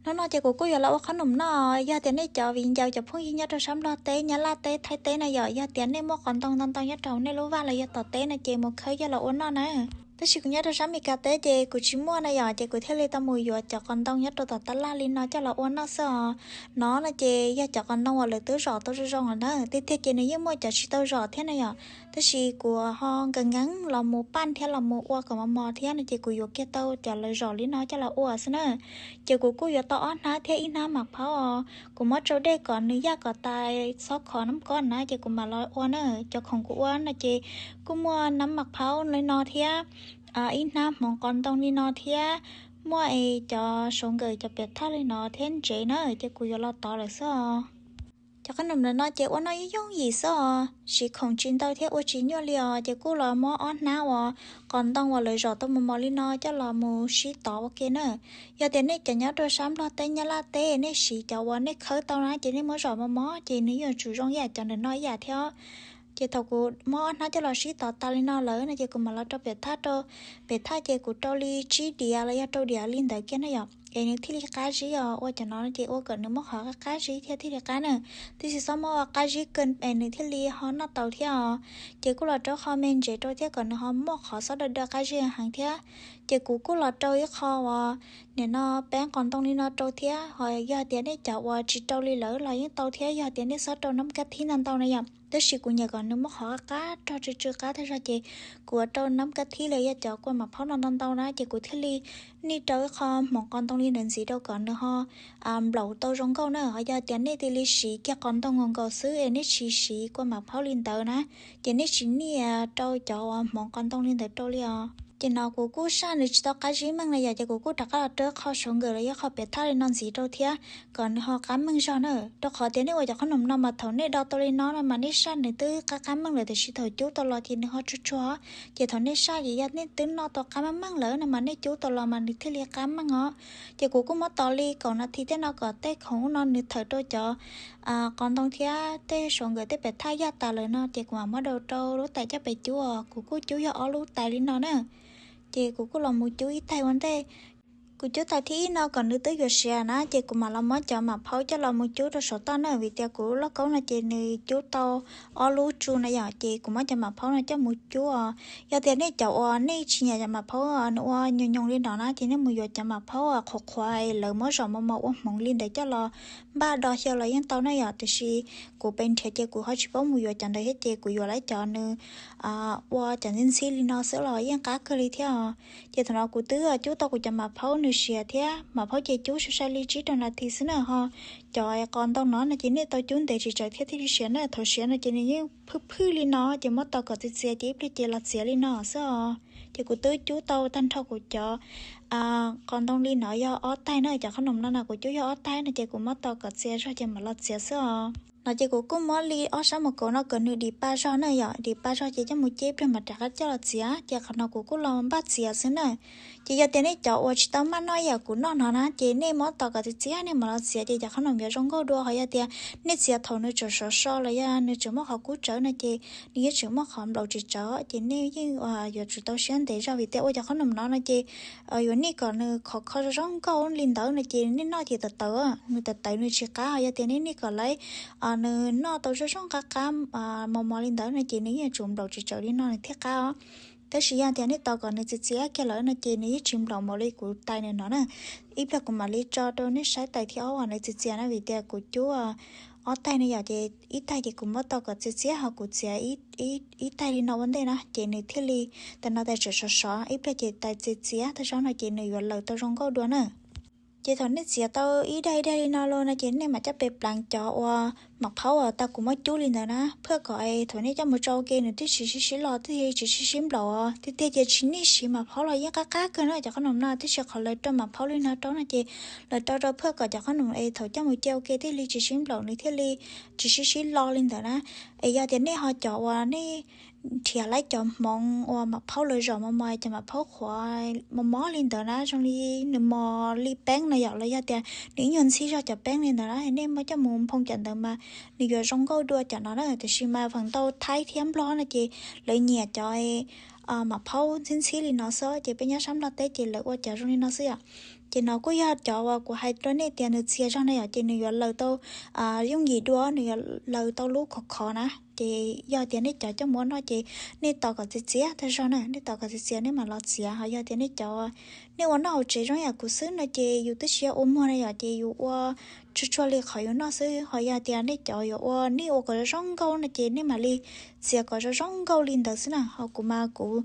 Hnub no ces kuv kuj yuav los ua qhob noom noj. Yog tias nej cov viv ncaus cov phooj ywg nyob rau sab Nplog teb, Nyab Laj teb, Thaib teb na yom, yog tias nej muaj qos ntoo ntau ntau nyob rau hauv nej lub vaj los yog tom teb no ces mus khawb coj los ua noj na. Tab sis kuv nyob rau sab Meskas teb ces kuv tsis muaj na yom, ces kuv thiaj li tau mus yuav cov qos ntoo nyob rau tom tab laj li no coj los ua noj xwb os. No no ces yog cov qos ntoo uas lawv twb zom tau zoo zoo lawm na, tiag tiag ces nws yeej muaj cov tsis tau zom thiab na yom. Tab sis kuv ho nkees nkees los mus paj thiab los mus ua kom mos mos thiab no ces kuv yuav kiag tau cov lawv zom li no coj los ua xwb na. Ces kuv kuj yuav tau ob hnab thiab ib hnab mam phaub os. Kuv muab tsau dej kom nws yaj kom tas, txhob khov nab kob na ces kuv mam los ua na. Cov khoom kuv ua no ces kuj muaj nab mam phaub li no thiab, ib hnab hmoov qos ntoo li no thiab, muaj es cov saum nkawm cov piam thaj li no thiab ntsev na, ces kuv yuav los tov lawm xwb os. Cov qhob noom no ces ua noj yooj yooj yim xwb os, siv khoom tsis ntau thiab ua tsis nyuaj li os, ces kuj los muab ob hnab uas qos ntoo uas lawv zom tau mos mos li no coj los mus sib tov ua ke na. Yog tias nej cov nyob rau sab Nplog teb, Nyab Laj teb, nej siv cov uas nej khawb tau na ces nej muab zom mos mos ces nws yuav tsum zoo ib yam cov ntawm no ib yam thiab. Ces thaum kuv muab ob hnab coj los sib tov tas li no lawm no ces kuv mam los rau piam thaj rau. Piam thaj ces kuv rau li tsib diav los yog rau diav li ntawd kiag na yom, es nws thiaj li qab zib os. Ua cov no ces ua kom nws muab qhov qab qab zib thiab thiaj li qab na. Tab sis txhob muab ua qab zib kawg es nws thiaj li ho noj tau thiab os. Ces kuj los rau qho me ntsev rau thiab kom nws ho muaj qhov xob daw daw qab zib heev thiab. Ces kuv kuj los rau ib qho uas nim no peeb qos ntoo li no rau thiab, ho yog tias nej cov uas tsis rau li lawm los yeej tau thiab, yog tias nej xob rau nab kab thib ntau ntau na yom. Tab sis kuv nyiam kom nws muaj qhov qab rog tsw tsw qab tag zog ces kuv yuav rau nab kab thib los yog cov kua mam phaub no ntau ntau na ces kuv thiaj li nim rau ib qho hmoov qos ntoo li ntawd ntxiv rau kom nws ho nplaum tau zoo nkauj na. Ho yog tias nej cia li siv kiag qos ntoo nkaus nkaus xwb es nej tsis siv kua mam phaub li ntawd na, ces nej tsis nim rau cov uas hmoov qos ntoo li ntawd rau li os. Ces no kuv kuj saj nws tsis tau qab zib meej na yom, ces kuv kuj rov qab los rau qho saum nkawm los yog qho piam thaj li no ntxiv rau thiab kom nws ho qab meej zog na. Rau qhov tias nej ua cov qhob noom no mas thaum nej do tau li no no mas nej saj nws twb qab qab meej lawm, tiam sis thaum cub tau los ces nws ho tsuag tsuag. Ces thaum nej saj ces yog nej twb noj tau qab meej meej lawm no mas nej cub tau los mas nws thiaj li qab meej os. Ces kuv kuj muab tos li kaum nas this tej no kom tej khoom no nws thawm rau cov qos ntoo thiab tej saum nkawm tej piam thaj yaj tas lawm no ces kuv mam muab daus rau lub tais coj pem cub os. Kuv kuj cub yog ob lub tais li no na. Ces kuv kuj los mus cub ib tais ua ntej. Kuv cub tais thib ib no kom nws twb yuav siav na ces kuv mam los muab cov mam phaub coj los mus cub rau saum toj na, vim tias kuv lub lauj kaub no ces nws cub tau ob lub tsu na yom, ces kuv muab cov mam phaub no coj mus cub os. Yog tias nej cov uas nej tsis nyiam cov mam phaub nws ua nyoos nyoos li no na ces nej mus yuav cov mam phaub qhuav qhuav lawv muab zom mos mos ua hmoov li ntawd coj los npaj do xyaw los yeej tau na yom, tiam sis kuv pes nrhiav ces kuv ho tsis paub mus yuav cov ntawd thiab ces kuv yuav lawv cov nws ua cov ntxhib ntxhib li no xwb los yeej qab kawg li thiab os. Ces thaum no kuv twb cub tau kuv cov mam phaub nws siav thiab, mam phaub ces cub sai sai li tsib rau nas this xwb na. Ho cov qos ntoo no no ces nej tau cub ntev tsis tsawg thiab thiaj li siav na, thaum siav no ces nws yeej phwj phwj li no ces muab tos kom txias txias ces ib pliag ces los txiav li no xwb os. Ces kuv twb cub tau tag nrho kuv cov qos ntoo li no yog ob tais na, cov qhob noom no no kuv cub yog ob tais no ces kuv muab tos kom txias zog ces mam los txiav xwb os. No ces kuv kuj muab li ob sab mus kauv no kom nws dim pa zog na yom, dim pa zog ces coj mus ceb ib pliag mam rov qab coj los txiav. Ces qhov no kuv kuj los npaj txiav xwb na. Ces yog tias nej cov uas tsis tau maj noj ib yam kuv noj no na ces nej muab tos kom txias txias nej mam los txiav ces cov qhob noom yuav zoo nkauj dua. Ho yog tias nej txiav thaum nws tseem sov so los yog nws tseem muaj qhov kub tsawv no ces nws yeej tseem muaj qhov nplaum tsis tsawv ces nej yeej yuav tsum tau siab ntev zog, vim tias ua cov qhob noom no no ces yuav nim kom nws khov kho zoo zoo nkauj li ntawd no ces nej noj ces tawv tawv, nws tawv tawv nws tsis qab. Ho yog tias nej nim kom lawv nws noj tau zoo zoo qab qab mos mos li ntawd no ces nws yeej yuav tsum nplaum tsis tsawv li no nws thiaj qab os. Tab sis yog tias nej tos kom nws txias txias kiag lawm no ces nws yeej tsis nplaum npaum li kuv tais nws no na. Ib pliag kuv mam li tso rau nej saib tais thib ob uas nws txias txias na, vim tias kuv cub ob tais no yom, ces ib tais ces kuv muab tos kom txias txias ho kuv txiav ib tais li no ua ntej na ces nws thiaj li, tam no tais tseem sov sov, ib pliag ces tais txias txias tag zog no ces nws yuav lawm tau zoo nkauj dua na. Ces thaum nej txiav tau ib daim ib daim li no los no ces nej mam coj pes pleev cov uas mam phaub uas tau kuv muab cub li ntawd na, phwaj kom thaum nej coj mus tsau ua ke nws twb tsis sib sib lo thiaj tsis sib sib nplaum os. Tiag tiag ces tsis nim siv mam phaub los yeej qab qab kawg na, cov qhob noom no tab sis qhov lawv rau mam phaub li no rau no ces lawv rau rau phwaj kom cov qhob noom es thaum coj mus cia ua ke thiaj li tsis sib nplaum nws thiaj li tsis sib sib lo li ntawd na. Es yog tias nej ho cov uas nej nrhiav lawv cov hmoov uas mam phaub lawv zom mos mos, cov mam phaub qhuav mos mos li ntawd na, zoo li nws mos li peeb no yom, los yog tias nws ib nyuag ntxhib zog cov peeb li ntawd na, nej muab coj mus nphoo cov ntawd mas nws yuav zoo nkauj dua cov no na. Tiam sis mas feem ntau Thaib thiab Nplog no ces lawv nyiam cov mam phaub ntxhib ntxhib li no xwb, ces peb nyob sab Nplog teb ces lawv ua cov zoo li no xwb yom. Ces no kuj yog cov uas kuv hais rau nej tias nws txias zog na yom, ces nws yuav laws tau yooj yim dua, nws yuav laws tau lub khov khov na. Ces yog tias nej cov coj mus ua noj ces nej tos kom txias txias tag zog na, nej tos kom txias txias nej mam los txiav. Ho yog tias nej cov, nej ua noj hauv tsev zoo yam kuv xwb no ces yus twb tsis yog ua muag na yom, ces yus ua tsuag tsuag li qhov yus noj xwb. Ho yog tias nej cov yuav ua nej ua kom zoo zoo nkauj no ces nej mam li txiav kom zoo zoo nkauj li ntawd xwb na. Ho kuv mas kuv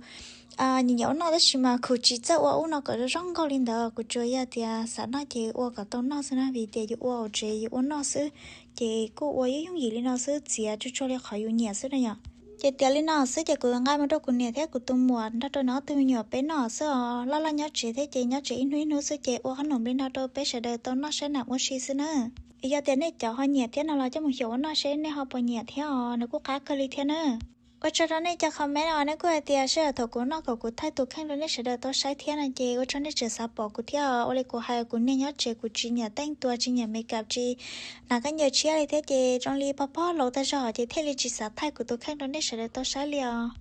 nyiam nyiam ua noj tab sis mas kuv tsis txawj ua ub no kom zoo zoo nkauj li ntawd, kuv tsuas yog tias xav noj ces ua kom tau noj xwb na, vim tias yus ua hauv tsev yus ua noj xwb. Ces kuj ua yooj yooj yim li no xwb, txiav tsuag tsuag li qhov yus nyiam xwb na yom. Ces tiav li no xwb ces kuv nqa mus rau kuv niam thiab kuv tus muam nrog rau nws ob tug me nyuam peb noj xwb os. Loj loj nyob tsev thiab ces nyob tsev ib hnub ib hnub xwb ces ua qhob noom li no rau peb sawv daws tau noj saib na, ua si xwb na. Yog tias nej cov ho nyiam thiab no los coj mus xyaum ua noj seb nej ho puas nyiam thiab os, nws kuj qab kawg li thiab na. Ua tsaug rau nej cov comment os, nej kuj hais tias sij hawm thaum kuv noj kom kuv thaij tus kheej rau nej sawv daws tau saib thiab no ces ua tsaug nej tseem xav pom kuv thiab os. Ua li kuv hais, kuv niag nyob tsev kuv tsis nyiam teej tua, tsis nyiam makeup, tsis hnav khaub ncaws tshiab li thiab ces zoo li pog pog laus tag zog ces thiaj li tsis xav thaij kuv tus kheej rau nej sawv daws tau saib li os.